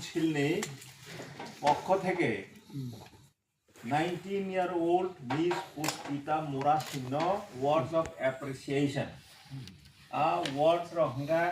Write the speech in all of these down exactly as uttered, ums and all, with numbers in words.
Council ni পক্ষ থেকে nineteen year old Miss Puspita Murasing no words of appreciation. A words rok hwnkha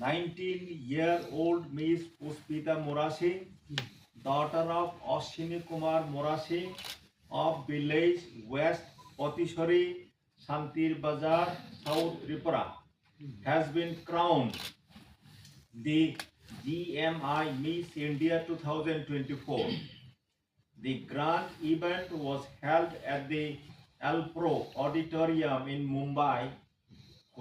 nineteen year old Miss Puspita Murasing, daughter of Ashwini Kumar Murasing of village West Patisori, Santir Bazar, South Tripura, has been crowned the G M I Miss India two thousand twenty-four. The grand event was held at the Alpro Auditorium in Mumbai,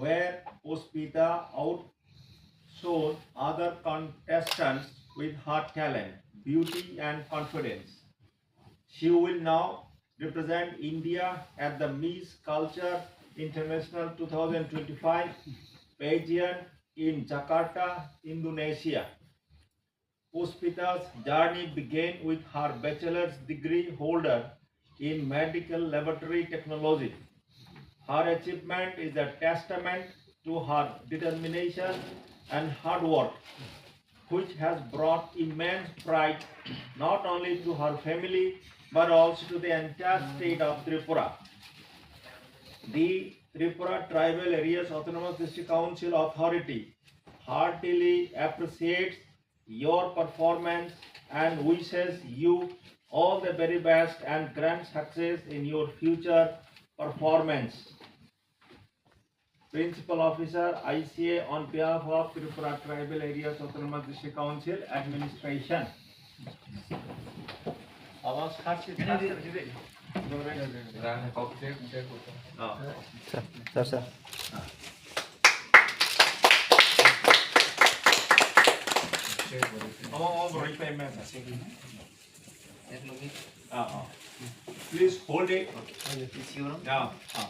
where Puspita outshone other contestants with her talent, beauty, and confidence. She will now represent India at the Miss Culture International two thousand twenty-five pageant in Jakarta, Indonesia. Puspita's journey began with her bachelor's degree holder in medical laboratory technology. Her achievement is a testament to her determination and hard work, which has brought immense pride not only to her family but also to the entire state of Tripura. The Tripura Tribal Areas Autonomous District Council Authority heartily appreciates your performance and wishes you all the very best and grand success in your future performance. Principal Officer, I C A, on behalf of Tripura Tribal Areas Autonomous District Council Administration. Abo sir, sir, sir. Sir, sir, sir. Abo, abo borok payment. Ah, ah. Please hold it. Yeah, ah.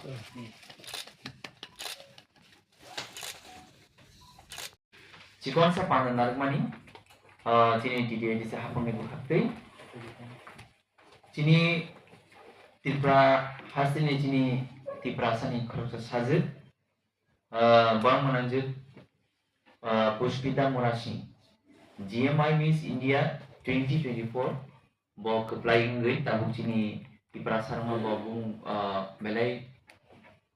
Chikonsa panda narwkmani, ah, chini T T A D C hapangni bwkhaktwi. Chini Tripura hasteni chini Tiprasani khoroksa sajwk, ah, borok mwnangjwk, ah, Puspita Murasing, G M I Miss India twenty twenty-four. Bo kwplai wngwi tabuk chini Tiprasa rokno bo bumung, ah, belai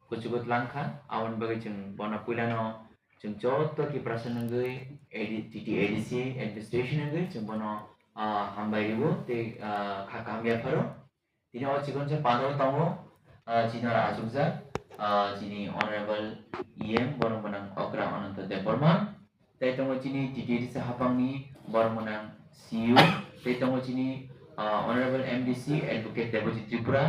kuchugo tlang kha. Aboni bagwi chwng bono puilano chwng joto Tiprasa wngwi A D, T T A D C administration wngwi chwng bono, ah, hambai rwo tei, ah, kha kaham yapharo. Tini o chikonsa pandao tongo, ah, chini oro achukjak, ah, chini Honorable E M borok gwnang Okra Ananta Debbarma. Tei tongo chini T T A D C hapangni borok gwnang C E O, tei tongo chini, ah, Honorable M D C Advocate Debojit Tripura,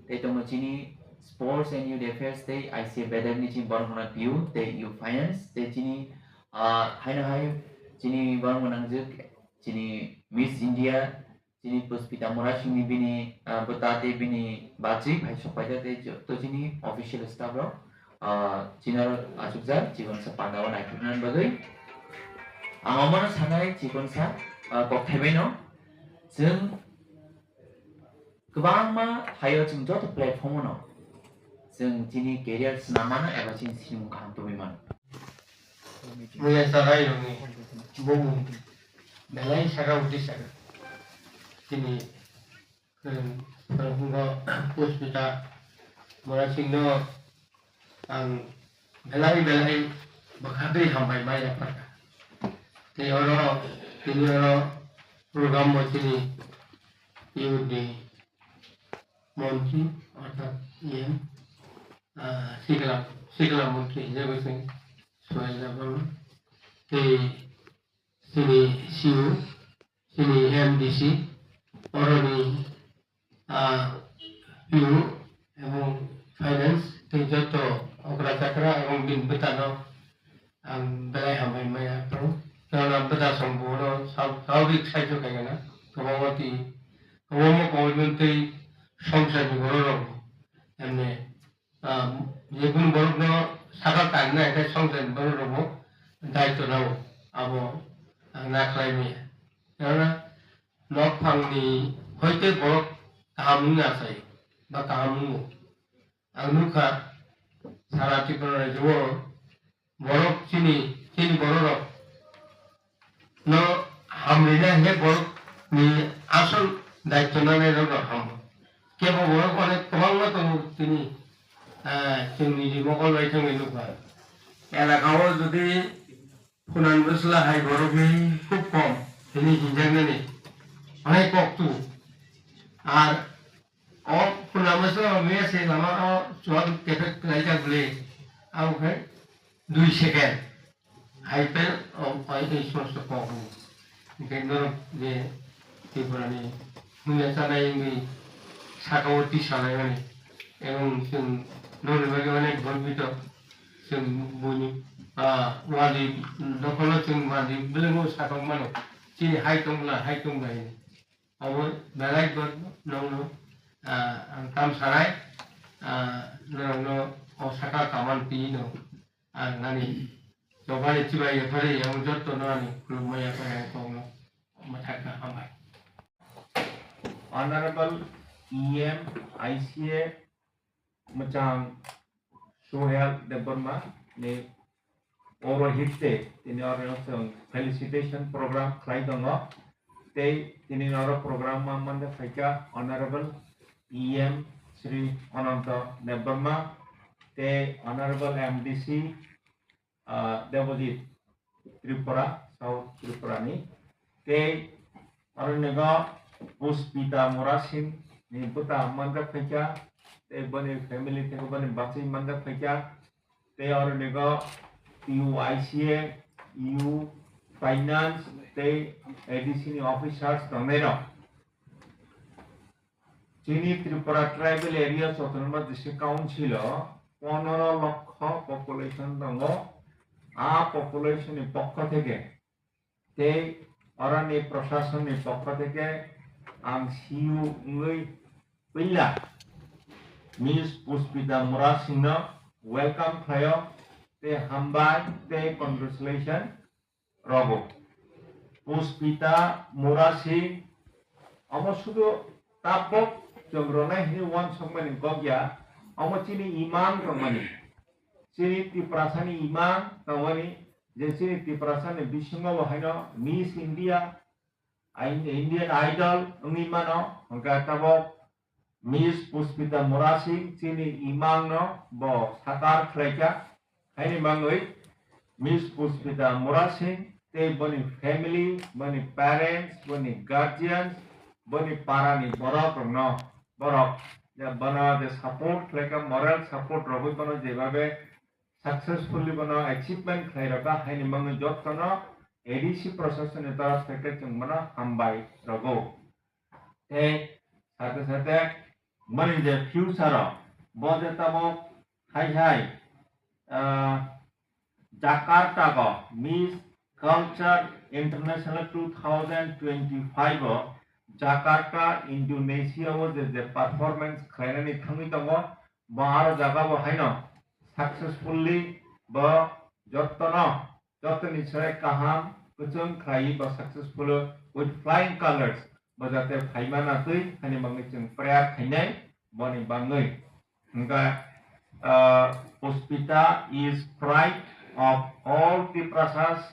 tei tongo chini Sports and Youth Affairs tei I C A Bedagni chini borok gwnang P U tei Youth Finance, tei chini, ah, haino hai chini borok gwnang je chini Miss India, chini Puspita Murasingni bini, ah, bwta tei bini bachwi phai sok paijak tei joto chini official staff rok, ah, chini oro achukjak chikonsa pandao naithoknani bagwi. Ang omono sanai chikonsa, ah, kokthaibeno chwng kwbangma haio chwng joto platform-o no chwng chini career swnam mano eba chini sinimung kaham tubui mano. Muya sarai rokni bumung belai saka uti saka. Chini, em, Purahungo Puspita Murasingno ang belai belai bwkha twi hambai ma yapharkha. Tei oro, tini oro program bo chini youth ni montri, orthat E M, ah, sikla, sikla montri hinwi bo chwng Suhaila Barma. Tei chini C E O, chini M D C, oroni, ah, P U ebong finance tei joto okra chakra ebong bini bwtano ang belai hambai maya phano. Nana bwta song buno sab-, sabik saijo khaigana. Kwbangma twi, kwbangma commitment tei songsarni borok rok emne, ah, jekunu borokno sakha kanna khe songsarni borok rokbo daityo nao, abo ang na khlai maya. Nana nok phangni hoite borok kaham wngna achai ba kaham wngo. Ang nukha sara Tripura rajyo o borok chini, chini borok rok no Hamrina hinkhe borokni asol daityo nanai rokno hamo. Kebo borok onek kwbangma tongo tini, eh, chwng nini mokol bai thangwi nukha. Elaka o jodi phunan bwsla hai borokni khub kom hini hinjaknani onek kok tu. Ar o phunan bwsla mia se lama o chuwak kethek klaijak bwle. Abo khe dui second. Hai pen o, o, ei somosto kok ni. Hingke norok je Tripura ni hwnna chanai wngwi saka o tisa laimani. Ebong chwng norok ni bagwi onek gorbitor. Chwng buini, ah, wadi dophano chwng wadi beleng o saka mano. Chini hai tong bwla, hai tong bwla hini. Obo belai bo nongno, ah, ang tam sanai, ah, norokno o saka kaman twi no ang ani Tokmani chibai yaphari yang jotto no ani khulumma yaphari ang kongno mwthakna hambai. Honorable E M I C A mwchang Suhel Debbarma ni oro hitte tini oro chwng felicitation program khlai tongo. Tei tini oro program ma mande phaikha Honorable E M Shri Ananta Debbarma tei Honorable M D C ah, Debojit Tripura, South Tripura ni. Tei oro nego Puspita Murasing ni bwta manjak phaikha, tei boni family theke boni bachwi manjak phaikha, tei oro nego U I C A, U Finance, tei A D C ni officers tongnai rok. Chini Tripura Tribal Areas Autonomous District Council o pondro lokho population tongo. A population ni pokho theke tei oroni prashason ni pokho theke ang C U wngwi puila Miss Puspita Murasing no welcome khlaio tei hambai tei congratulation rogo. Puspita Murasing, omo sudu tabok chwng rwnai hwnwi uansukmani gokya, omo chini imang tongmani. Chini Tiprasani imang tongmani, je chini Tiprasani bisingo bo haino Miss India, Indian Idol wngwi mano, hwnkhe tabok Miss Puspita Murasing chini imangno bo sakar khlaikha, haini bagwi Miss Puspita Murasing tei boni family, boni parents, boni guardians, boni parani borok rokno, borok je bono je support khlaikha, moral support rogwi bono jebabe successfully bono achievement khlai rokha, haini bagwi jottono A D C prasasonni torop theke chwng bono hambai rogo. Tei sate sate mani je future o bo je tabok hai hai, ah, Jakarta go Miss Culture International two thousand twenty-five o Jakarta, Indonesia o je je performance khlainani thangwi tongo, bo aro jaga bo haino successfully bo jottono jotoni srai kaham kwchwng khlaiwi ba successful with flying colors bo jate phaima natwi hani bagwi chwng prayer khainai boni bagwi. Hwnkhe, uh, Puspita is pride of all Tiprasas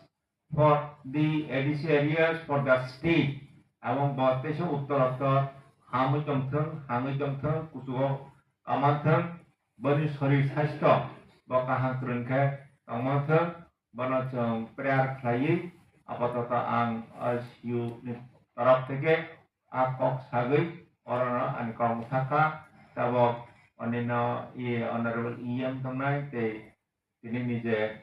for the A D C areas for the state. Abong bo teisa uttor uttor hamwi tongthwng, hamwi tongthwng, kuchugo kamanthwng, boni sorir sastho bo kaham kwrwng khe tongmanthwng. Bono chwng prayer khlaiwi apatoto ang S U ni torop theke a kok sagwi orono ani kok mwthakha. Tabok onino i Honorable E M tongnai tei tini nije.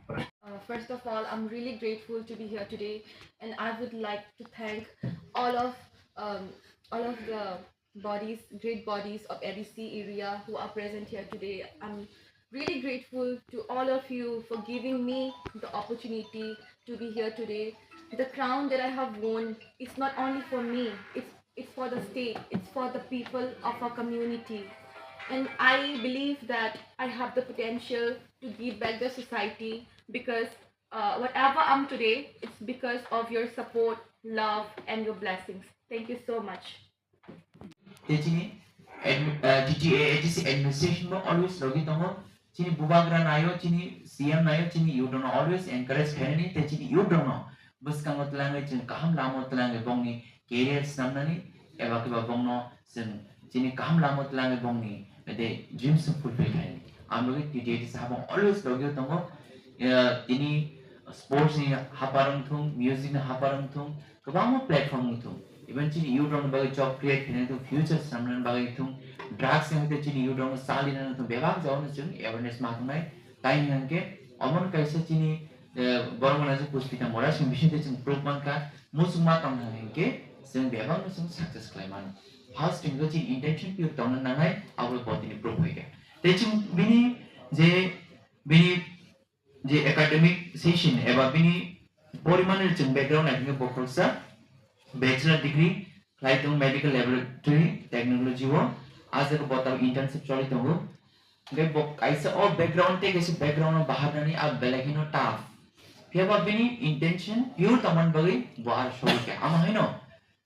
Uh, first of all, I'm really grateful to be here today, and I would like to thank all of, um, all of the bodies, great bodies of A D C area who are present here today. I'm really grateful to all of you for giving me the opportunity to be here today. The crown that I have won is not only for me, it's, it's for the state, it's for the people of our community. And I believe that I have the potential to give back the society because, uh, whatever I'm today, it's because of your support, love, and your blessings. Thank you so much. Tei chini admi-, eh, T T A A D C administration bo always logi tongo. Chini bubagra naio, chini C M naio, chini youth rokno always encourage khainani, tei chini youth rokno bwskango twlangwi chwng kaham lama twlangwi bongni career snamnani eba khe ba bongno chwng chini kaham lama twlangwi bongni de dreams no fulfill khainani. Ang bagwi T T A D C habang always logio tongo. Eh, tini sports ni hapar wngthung, music ni hapar wngthung, kwbangma platform wngthung. Even chini youth rokni bagwi job create khainani wngthung, future snamnani bagwi wngthung, drugs ni hoite chini youth rokno chalinani wngthung, bebak jagao no chwng awareness ma tongnai. Tai hwnkhe omono kaisa chini, eh, borok mwnajak Puspita Murasing bisingtwi chwng proof mankha, muchungma tongkha hwnkhe chwng bebakno chwng success khlai mano. First thing khe chini intention pure tongna nangnai, abo bo tini proof hoikha. Tei chwng bini je, bini je academic session eba bini porimani chwng background naikhe bo khoroksa bachelor degree khlai tongo medical laboratory technology o, ah jaga bo tabuk internship choli tongo. Hwnkhe bo kaisa o background tei kaisa background o baharnani a belai kheno tough. Phiya ba bini intention pure tongmani bagwi bo ar sogwi kha. Amo haino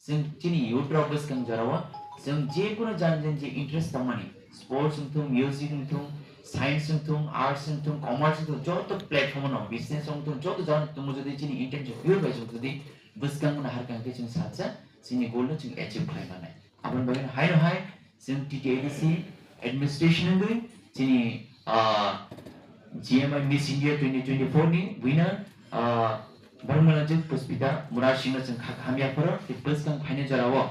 chwng chini youth rok bwskang jorao chwng je kono jan jan je interest tongmani, sports wngthung, music wngthung, science wngthung, arts wngthung, commerce wngthung, joto platform no business wngthung, joto jan tongo, jodi chini intention pure bai chwng jodi bwskang mano harkha hwnkhe chwng salsa chini goal no chwng achieve khlai mannai. Aboni bagwi haino hai chwng T T A D C administration wngwi chini, ah, G M I Miss India twenty twenty-four ni winner, ah, borok mwnajak Puspita Murasing no chwng kha kaham yapharo tei bwskang phaini jorao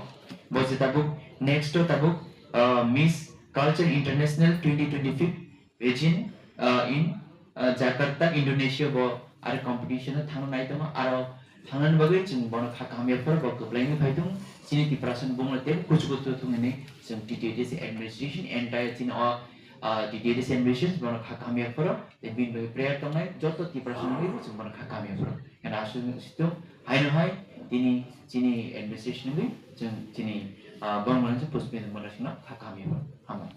bo je tabuk next o tabuk, ah, Miss Culture International twenty twenty-five Beijing, ah, in, ah, Jakarta, Indonesia bo aro competition o thangna nai tongo, aro thangnani bagwi chwng bono kha kaham yapharo bo kwplai wngwi phai tongo. Chini Tiprasa ni bumung no teibo kuchu kuchu thung hwnwi chwng T T A D C administration entire chini o, ah, T T A D C administration bono kha kaham yapharo tei bini bagwi prayer tongnai joto Tiprasa ni bagwi chwng bono kha kaham yapharo. Hwnkheno aswk situng haino hai tini chini administration ni bagwi chwng chini, ah, borok mwnajak Puspita Murasing no kha kaham yapharo. Hambai.